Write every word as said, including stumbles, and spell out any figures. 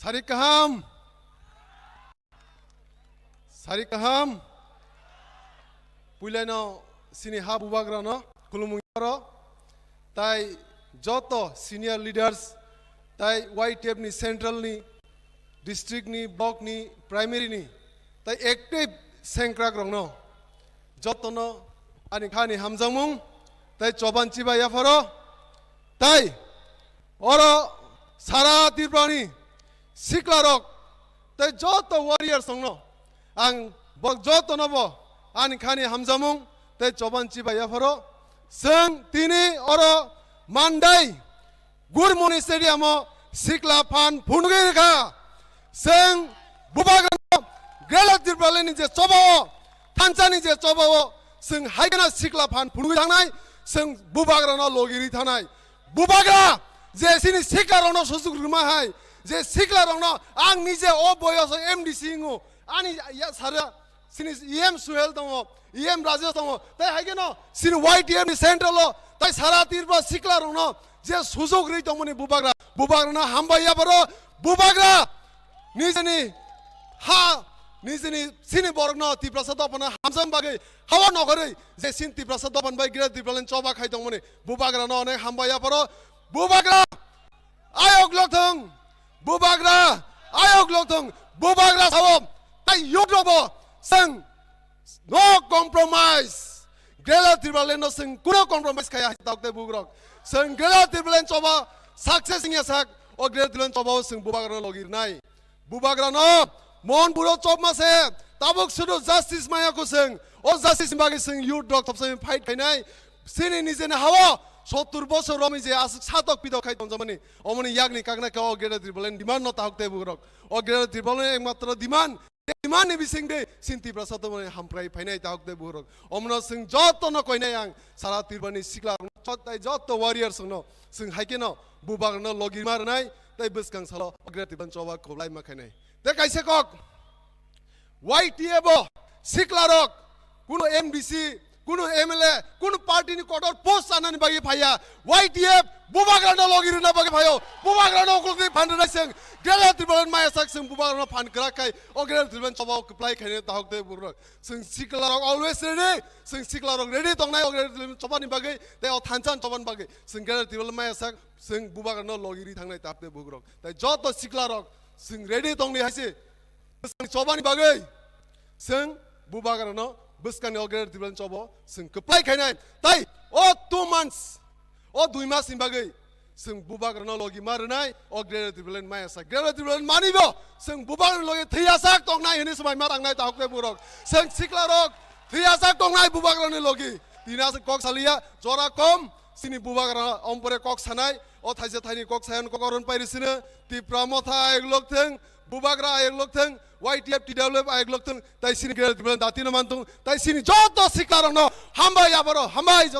Sari kaham. Sari kaham. Puilaino sini ha bubagrano khulumung yaro. Tai joto senior leaders, tai Y T F ni central ni, district ni, block ni, primary ni, tai active sengkrak rokno jotono ani khani hamjakmung tai choban chiba yapharo. Tai oro sara Tripura ni sikla rok tai joto warriors rokno ang bo jotono bo ani khani hamjakmung tai choban chiba yapharo. Chwng tini oro Mandai Gurmoni Stadium o sikla phan phunugwi rwkha. Chwng bubagrano Greater Tipraland ni je choba o, thansa ni je choba o, chwng hai kheno sikla phan phunugwi thangnai, chwng bubagrano logi ri thangnai. Bubagra je chini sikla rokno sujuk rwma hai, je sikla rokno ang nije o boyos o M D C wngo, ani ya sara chini E M Suhel tongo, E M Rajesh tongo, tai hai kheno chini Y T F ni central o, tai sara Tripura sikla rokno je sujuk ri tongmani bubagra, bubagrano hambai yapharo, bubagra nijeni ha, nijeni chini borokno Tiprasa dophano hamjak bagwi hao nogorwi je chini Tiprasa dophani bai Greater Tipraland choba khai tongmani bubagrano onek hambai yapharo, bubagra ayok lokthung, bubagra ayok lokthung, bubagra sao tai youth rokbo chwng no compromise. Greater Tipraland no chwng kuno compromise khaya hai tok tei bugrok. Chwng Greater Tipraland choba success wngya sak, o Greater Tipraland choba o chwng bubagrano logi rwnai. Bubagrano mon buro chopma se tabuk sudu justice maya ko chwng. O justice ni bagwi chwng youth rok thopsai fight khainai. Chini nijeni hao sottur bosor romwi je aswk satok pitok khai tongjakmani, omoni yakni kakna khe o Greater Tipraland demand no tahok tei bugrok. O Greater Tipraland ekmatro demand, demand ni bising de chini Tiprasa to mani hamprai phainai tahok tei bugrok. Omono chwng joto no koinai ang sara Tripura ni sikla rok joto warriors no chwng hai kheno bubagrano logi ma rwnai tei bwskang salo o Greater Tipraland choba khublai ma khainai. Tei kaisa kok, Y T F o sikla rok, kuno M D C, kuno M L A, kuno party ni kotor post chanani bagwi phaiya. Y T F bubagrano logi rwna bagwi phaio. Bubagrano ukulukni phan rwnai chwng Greater Tipraland maya sak chwng bubagrano phan kwrak khai o Greater Tipraland choba o kwplai khainai tahok tei bugrok. Chwng sikla rok always ready. Chwng sikla rok ready tongnai o Greater Tipraland chobani bagwi tei o thansa chobani bagwi. Chwng Greater Tipraland maya sak chwng bubagrano logi ri thangnai tahok tei bugrok. Tai joto sikla rok chwng ready tongni hai se. Bwskang chobani bagwi chwng bubagrano bwskangni o Greater Tipraland chobo chwng kwplai khainai. Tai o two months, o dui mas ni bagwi chwng bubagrano logi ma rwnai o Greater Tipraland maya sa. Greater Tipraland mani bo chwng bubagrano logi thwiya sak tongnai hwnwi swmai ma tangnai tahok tei bugrok. Chwng sikla rok thwiya sak tongnai bubagrani logi. Tini aswk kok saliya jora kom chini bubagra ompore kok sanai. O thaisa thaini kok sayan kok oron pairi sino Tipra Motha ayok lokthwng, Bubagra ayok lokthwng, Y T F T W F ayok lokthwng, tai sini Greater Tipraland dati no mantung, tai sini joto sikla rokno hambai aboro, hambai joto.